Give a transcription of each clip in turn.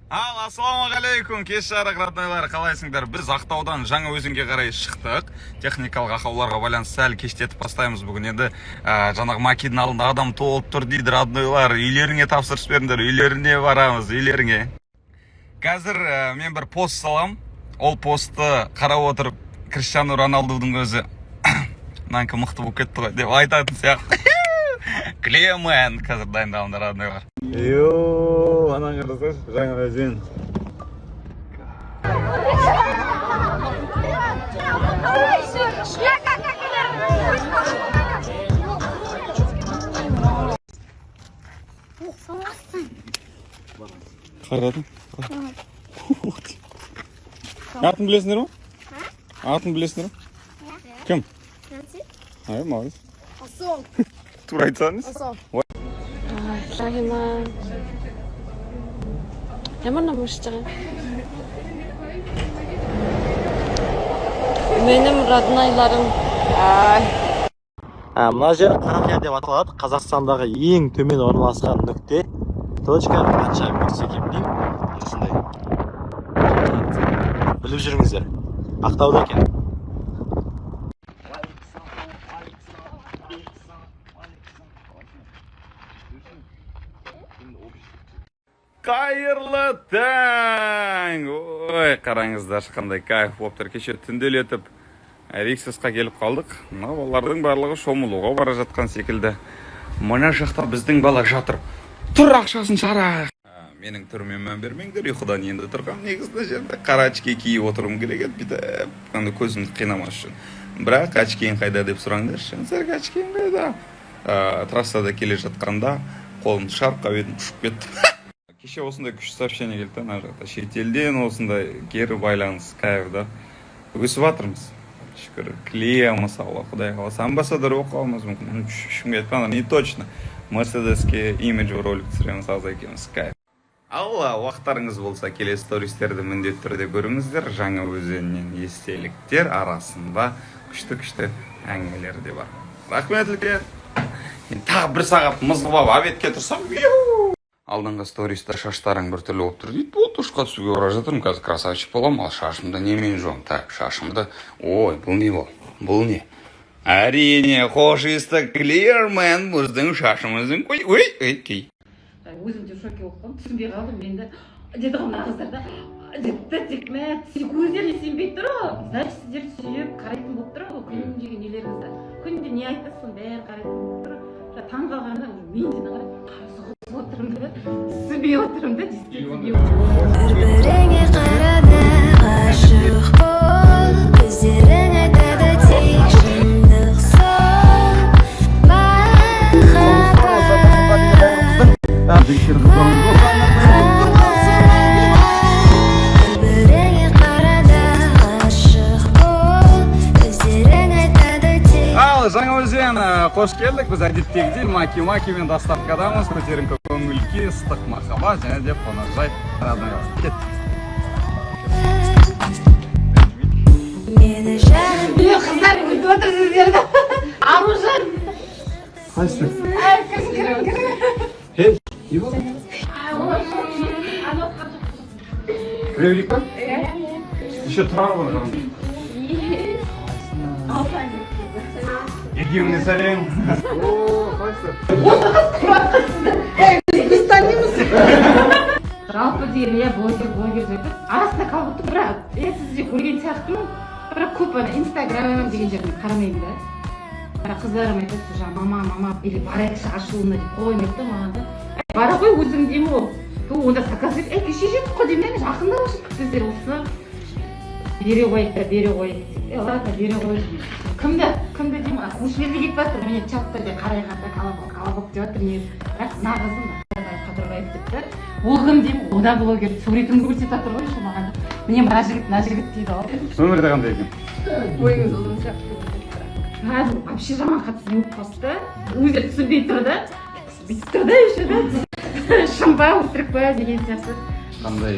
Ал, ассалаумағалейкум, кеш жарық, роднойлар, қалайсыңдар? Біз Ақтаудан Жаңа Өзенге қарай шықтық. Техникалық ақауларға байланысты сәл кештетіп бастаймыз бүгін. Енді жаңағы Макидің алдында адам толып тұр дейді, роднойлар. Үйлеріңе тапсырыс беріңдер, үйлеріне барамыз, үйлеріңе. Қазір мен бір пост салам. Ол постты қарап отырып, Криштиану Роналдудың өзі «Мынанікі мықты болып кетті ғой» деп айтатын сияқты. Клемен, қазір дайындалыңдар, роднойлар. Йоу, ананы қарасаңшы, Жаңа Өзен. Қарадым. Атын білесіңдер ма? Атын білесіңдер ма? Кім? Ай, молодец. Тура айтсаңыз. Лагимаа. Ямар ном уншиж байгаа юм? Benim роднойларым. Ай. Мына жер Қарақия деп аталады. Қазақстандағы ең төмен орналасқан нүкте, точка. Қанша метр екен білмеймін. Осындай біліп жүріңіздер, Ақтауда екен. Қайырлы таң! Ой, қараңыздаршы, қандай кайф болып тұр. Кеше түнделетіп Риксосқа келіп қалдық. Мына балалардың барлығы шомылуға бара жатқан секілді. Мына жақта біздің бала жатыр. Тұр, ақшасын шығарайық. Менің түріме мән бермеңдер, ұйқыдан енді тұрғам. Негізі жерде қара очки киіп отыруым керек еді, бүйтіп андай көзімді қинамас үшін. Бірақ очкиің қайда деп сұраңдаршы. Жансерік, очкиің қайда? Трассада келе жатқанда қолымды шарп қойып едім, ұшып кетті. Кеше осындай күшті сообщение келді да, ана жақта шетелден осындай кері байланыс, кайф да. Өсіп жатырмыз, шүкір. Клея, мысалы, құдай қаласа, амбассадор болып қалуымыз мүмкін. Ну, ешкімге айтпаңдар, не точно. Мерседеске имиджевый ролик түсіреміз Аза екеуміз, кайф. Алла, уақыттарыңыз болса, келесі стористерді міндетті түрде көріңіздер. Жаңа Өзеннен естеліктер арасында күшті күшті әңгімелер де бар. Рахмет үлкен. Енді тағы бір сағат мызғып алып, обедке тұрсам, иу! Алдыңғы сториста шаштарың біртүрлі болып тұр дейді. Болды, душқа түсуге бара жатырмын қазір, красавчик боламын. Ал шашымды немен жуамын? Так, шашымды, ой, бұл не, бұл не? Әрине, хош иісті Клеармен біздің шашымыздың, ой, ой, ой, кей. Өзім де шоке болып қалдым, түсінбей қалдым енді. Деді ғой мына қыздар да, деді да, тек мә, өздеріне сенбей тұр ғой. Значит, сіздер сүйіп қарайтын болып тұр ғой күндегі нелеріңізді. Күнде не айтасыз, соның бәрін қарайтын болып тұр. Жаңа таң қалғанда уже мен де қарап қызығып отырмын да, түсінбей отырмын да, действительно. Бір біріңе қарады, ғашық бол. Көздерің айтады тек шындық сол махаббат. Бір біріңе қарады, ғашық бол. Көздерің айтады тек Ал, Жаңаөзен, қош келдік. Біз әдеттегідей Маки Макимен доставкадамыз. Көтеріңкі көңіл күй, ыстық махаббат және де қонақжай родной. Кеттік. Мені жаным. Міне, қыздар күтіп отыр сіздерді. Аружан. Қайсысы? Ай, кірің, кірің, кірің. Ей, не болды? Кіре берейік па? Еще тұрар бар, қараңыз. Екеуіңе сәлем. О, қалайсыздар? Біз танимыз жалпы деген, иә, блогер, блогер деп арасында қалып отыр. Бірақ иә, сізді көрген сияқтымын, бірақ көп ана Инстаграм деген жерін қарамаймын да. Бірақ қыздарым айтады: «Жаңа мама, мама, или барайықшы ашылуына», — деп қоймайды да маған да. «Әй, бара ғой өзің», — деймін ғой. Ту, онда заказ бер. Ей, кеше жеттік қой деймін да, жақында уже біздер осыны бере қояйық та, бере қояйық деп. Е, ладно, бере қой. Кімді, кімді деймін, ана көршілер де кетіп жатыр. Міне, чатта де қарайғанда «Колобок, колобок» деп жатыр негізі. Бірақ мына қызым Қадырбаев деп та, ол кім деймін, о да блогер, суретін көрсетіп жатыр ғой еще маған. Міне, мына жігіт, мына жігіт дейді ғой. Өмірде қандай екен? Бойыңыз ұзын сияқты. Қазір вообще жаман қатты не болып қалды да, өздері түсінбей тұр да, бүйтіп тұр да еще да, шын ба, өтірік па деген сияқты. Қандай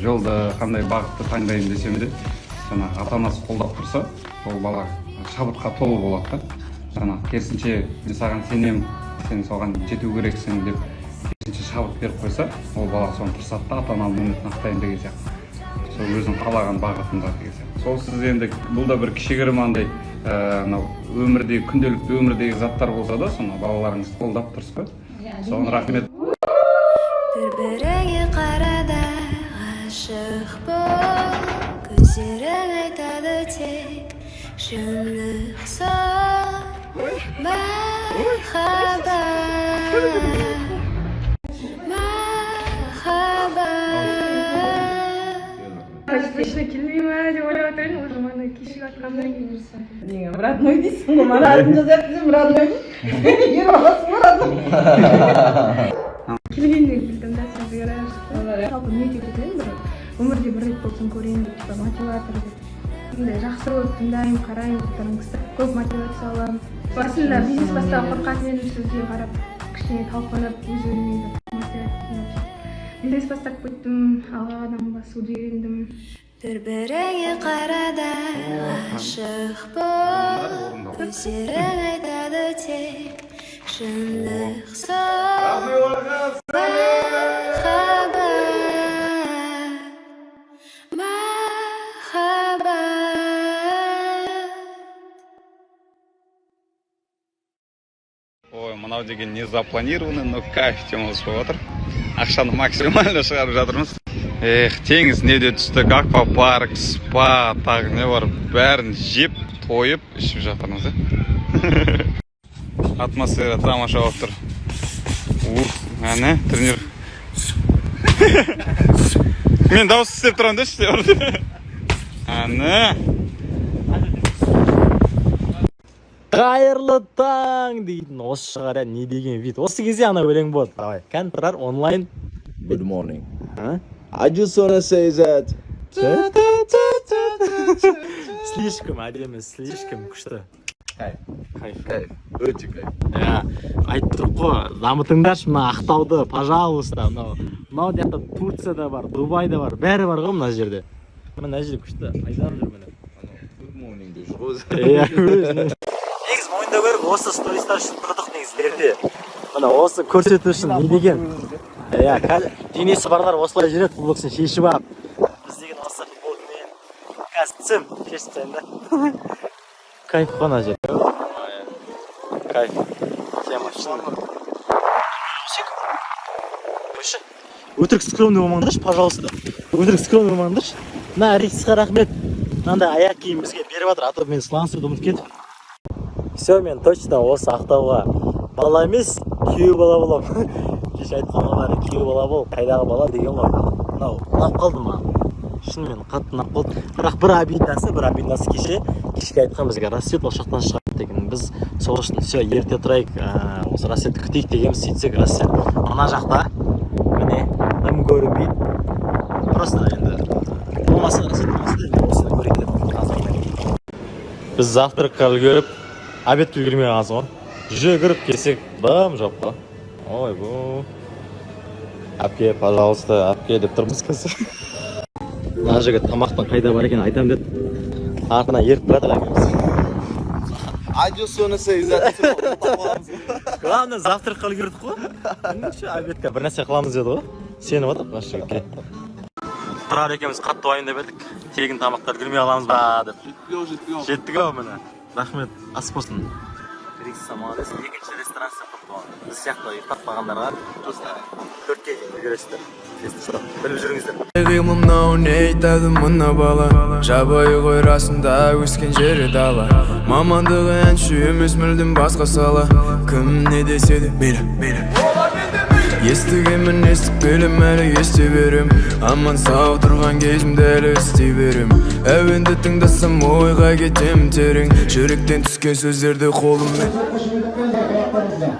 жолды, қандай бағытты таңдаймын десем де, жаңағы ата анасы қолдап тұрса, ол бала шабытқа толы болады да. Жаңағы керісінше, «Мен саған сенемін, сен соған жету керексің» деп. Сәйкесінше шабыт беріп қойса, ол бала соны тырысады да, ата ананың үмітін ақтаймын деген сияқты, сол өзінің қалаған бағытында деген сияқты. Сол сіз енді бұл да бір кішігірім андай мынау өмірдегі, күнделікті өмірдегі заттар болса да, соны балаларыңызды қолдап тұрсыз ғой, соған рахмет. Бір біріңе қара да, ғашық бол. Көздерің айтады тек шындық сол. Махаббат, махаббат. Точно келмей ма деп ойлап жатыр едім уже, мана кешігіп жатқаннан кейін. Деген родной дейсің ғой, мана атын жазады десем, родной ер баласың ғой, родной. Келгенде келдім да, сразу шықты. Жалпы ниет ететін едім, бір өмірде бір рет болсын көрейін деп, типа мотиватор деп. Мындай жақсы болып тыңдаймын, қараймын қыздарыңызды, көп мотивация аламын. Басында бизнес бастауға қорқатын едім, сізге қарап кішкене талпынып, өз өзіме мотивация, бизнес бастап кеттім, алға қадам басуды үйрендім. Бір біріңе қара да, ғашық бол. Көздерің айтады тек шындық сол. Махаббат, махаббат. Ой, мынау деген не запланированный, но кайф демалыс болып жатыр. Ақшаны максимально шығарып жатырмыз. Эх, теңізіне де түстік, аквапарк, спа, тағы не бар, бәрін жеп, тойып, ішіп жатырмыз, иә. Атмосфера тамаша болып тұр. Ух, әне, тренер. Мен дауыс істеп тұрамын деші. Әне. Қайырлы таң дейтін осы шығар, иә. Не деген вид осы кезде, ана өлең болады. Давай, кән, Тұрар, онлайн. Good morning. А? I just wanna say that Слишком әдемі, слишком күшті. Кайф. Кайф. Кайф. Өте кайф. Иә, айтып тұрмын ғой, дамытыңдаршы мына Ақтауды, пожалуйста. Мынау жақта Турцияда бар, Дубайда бар, бәрі бар ғой мына жерде. Мына жерде күшті айналып жүр, міне. Good morning деп жүр ғой. Иә, өзі. Негізі мойындау керек, осы стористар үшін тұрдық негізі ерте. Мына осы көрсету үшін. Не деген, иә, денесі барлар осылай жүреді, футболкасын шешіп алып. Біз деген осы футболкамен қазір түсем, шешіп тастаймын да. Кайф қой мына жер, кайф, тема, шын. Қойшы, өтірік скромный болмаңдаршы, пожалуйста, өтірік скромный болмаңдаршы. Мына Риксқа рахмет, мынандай аяқ киім бізге беріп жатыр, а то мен сланцевді ұмытып кетіп. Все, мен точно осы Ақтауға бала емес, күйеу бала боламын. Кеше айтқан ғой бәрі, күйеу бала бол, қайдағы бала деген ғой. Мынау ұнап қалды маған, шынымен қатты ұнап қалды. Бірақ бір обиднасы, кеше кешке айтқан бізге, рассвет осы жақтан шығады деген. Біз сол үшін все, ерте тұрайық, осы рассветті күтейік дегенбіз. Сөйтсек, рассвет мына жақта, міне, дым көрінбейді просто. Енді болмаса, рассвет болмаса да, енді осыны көрейік деп. Біз завтракқа үлгеріп, обедке үлгермей қалғансың ғой. Жүгіріп келсек, дым жоқ қой. Ойбу, әпке, пожалуйста, әпке деп тұрмыз қазір. Мына жігіт тамақтың қайда бар екенін айтамын деді, артынан еріп бара жатыр әкеміз. I just wanna say that Главное, завтракқа үлгердік қой. Ше, обедке бір нәрсе қыламыз деді ғой, сеніп отырмық мына жігітке. Тұрар екеуміз қатты уайымдап едік, тегін тамаққа үлгермей қаламыз ба деп. Жеттік, Жеттік ау, міне. Рахмет, ас болсын. Рикса молодец, екінші ресторан істеп қойыпты оған. Біз сияқты ұйықтап қалғандарға 4-ке дейін үлгересіздер, если что, біліп жүріңіздер. Мынау не айтады мына бала? Жабайы ғой расында, өскен жері дала. Мамандығы әнші емес, мүлдем басқа сала. Кім не десе де мейлі, мейлі. Естігенмін, естіп келем, әлі ести берем. Аман сау тұрған кезімде әлі істей берем. Әуенді тыңдасам, ойға кетем терең. Жүректен түскен сөздерді қолыммен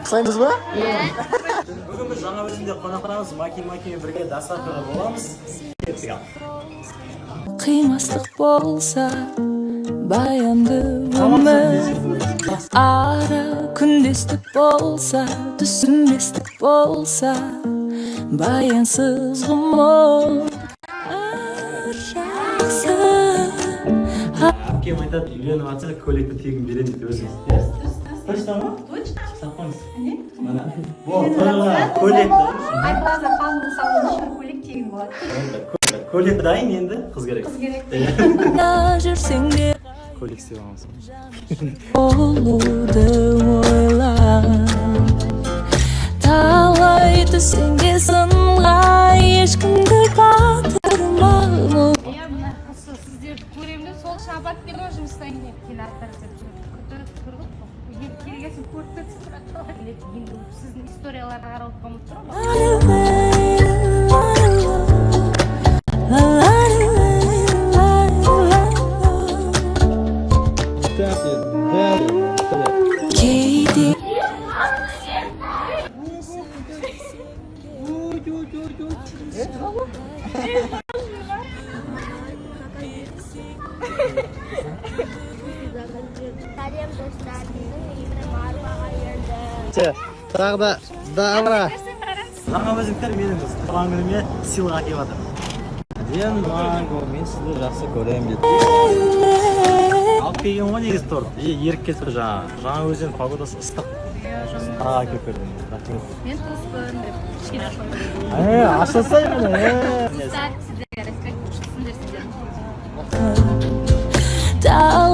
Ұқсаймыз ба? Бүгін біз Жаңаөзенде қонақтамыз, Маки Макимен бірге доставкада боламыз. Кеттік ал. Қимастық болса, баянды өмір, ара күндестік болса, түсінбестік болса, баянсыз ғұмыр жақсы. Әпкем айтады, үйленіп жатса, көйлекті тегін беремін дейді өзіңіз. Иә, точно ма? Точно. Ұстап қойыңыз. Міне. Бұл тойға көйлек. Айтпаса, қалың салон үшін көйлек тегін болады. Көйлек дайын, енді қыз керек. Қыз керек. Жүрсең де Көйлек істеп аламыз. Болуды ойла. Талай түссең де сынға, ешкімді батырма. Иә, мына осы сіздерді көремін де, сол шабат деген ғой, жұмыстан кейін келатыр деп күтіп тұрдық. Енді келген соң көріп кетсін, бірақ қалай біледі енді, сіздің историяларды қарап отқан болып тұр ғой. Кейде Сәлем, достар! Менің есімім Аруаға ерді. Тағы да добра. Жаңаөзендіктер менің туған күніме сыйлық әкеліп жатыр. Әдемі манго, мен сізді жақсы көремін дейді. Алып келген ғой негізі торт. И еріп кетті жаңағы. Жаңаөзен погодасы ыстық. Тағы әкеліп бердім. Рахмет. Мен туыспын деп кішкене ашылды. Е, ашылсай міне. Сіздерге респект, күштісіңдер сіздер. Талай